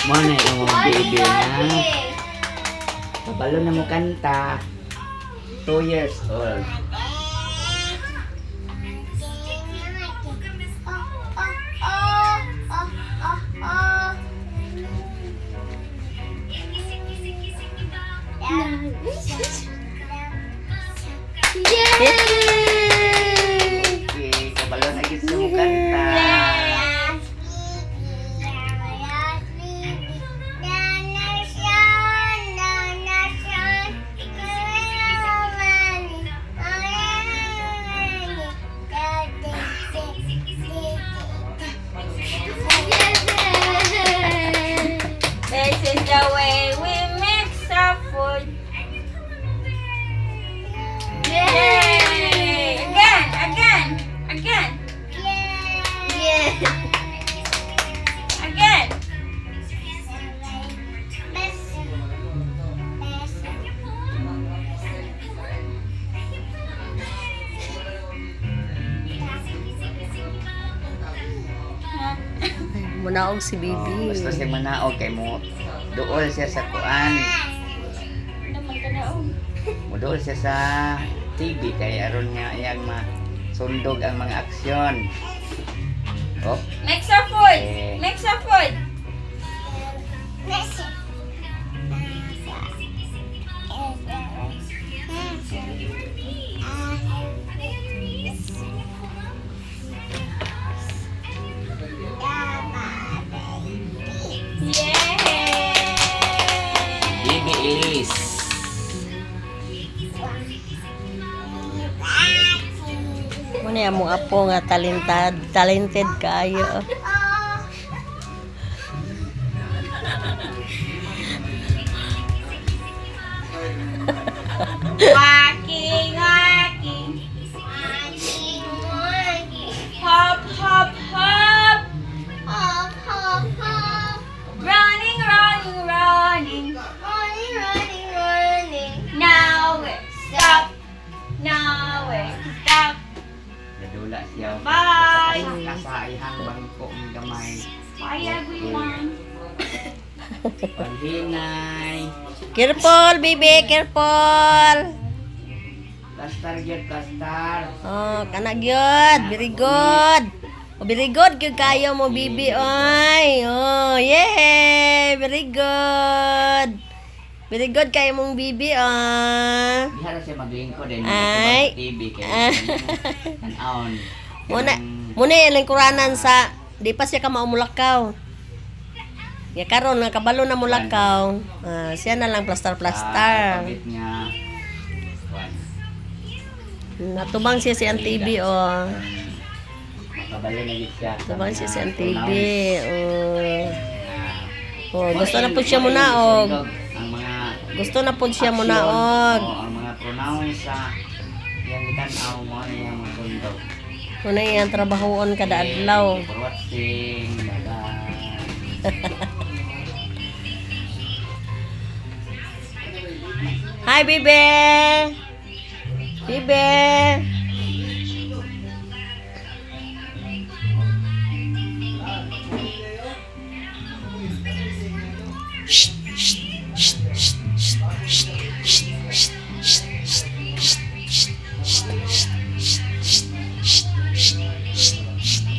Mo na yung baby na. Kabalo na mo kanta. 2 years old. Yay! Okay, kabalo na gid siya mo kanta. This is the way we mix our food. Yay! Again, again, again, again. Munaog si Oh, baby. gusto siya manaog kay mo duol siya sa kuan. Naman ka na, oh. Muduol siya sa TV kay aron nga iyang masundog ang mga aksyon. Oh, Mix our food. Eh. Mix our food. Yay! Baby Elise. Muna yung mong apo nga talented, talented kayo. Walking, walking. Hop, hop, hop. Running, running, running. Now we stop. Now we stop. Nadula siya. Bye. Kasa ihang bangko ang gamay. Bye, everyone. Paghinay. Careful, baby, careful. Plastar gyud, plastar. Oh, kana gyud, very good. Oh, very good gyud kayo mo, baby. Oy. Oh, yay! Very good. Very good kayo mong baby, ah. Diha ra siya maglingkod eh. Ay. Sa TV kay tan-awon. Muna, muna yung lingkuranan sa di pa siya ka maumulakaw. Ya karon nga kabalo na mulakaw. Ah, siya na lang plastar-plastar. Alphabet nga. Kuan. Natubang siya si ang TV oh. Makabalo na gyud siya. sa Natubang siya mga si ang TV. pronouns. Oh. Ah, Oh, gusto na po siya munaog. Ang mga Gusto na po siya action, munaog. oh, ang mga pronouns sa iyang gitan-aw mo na iyang masundog. Muna iyang trabahoon kada adlaw. Thank you for watching. Bye-bye. Hi, baby. Baby.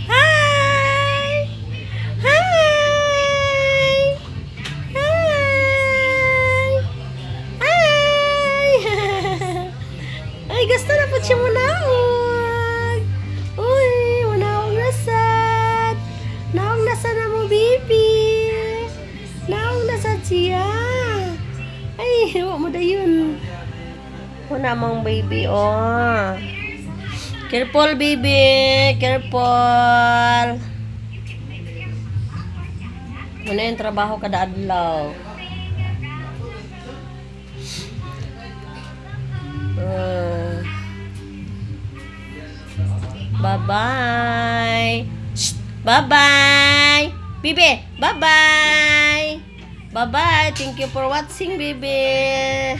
Hi! Hi! Hi! Hi! Ay, gusto na po siya munaog. Uy, munaog na sad. Naog na sad na mo, baby. Naog na sad siya. Ay, wa mo dayon. Wala mong baby, oh. Careful, baby. Careful. Muna yung trabaho kada adlaw. Bye-bye. Shh! Bye-bye. Bibi, bye-bye. Bye-bye. Thank you for watching, baby.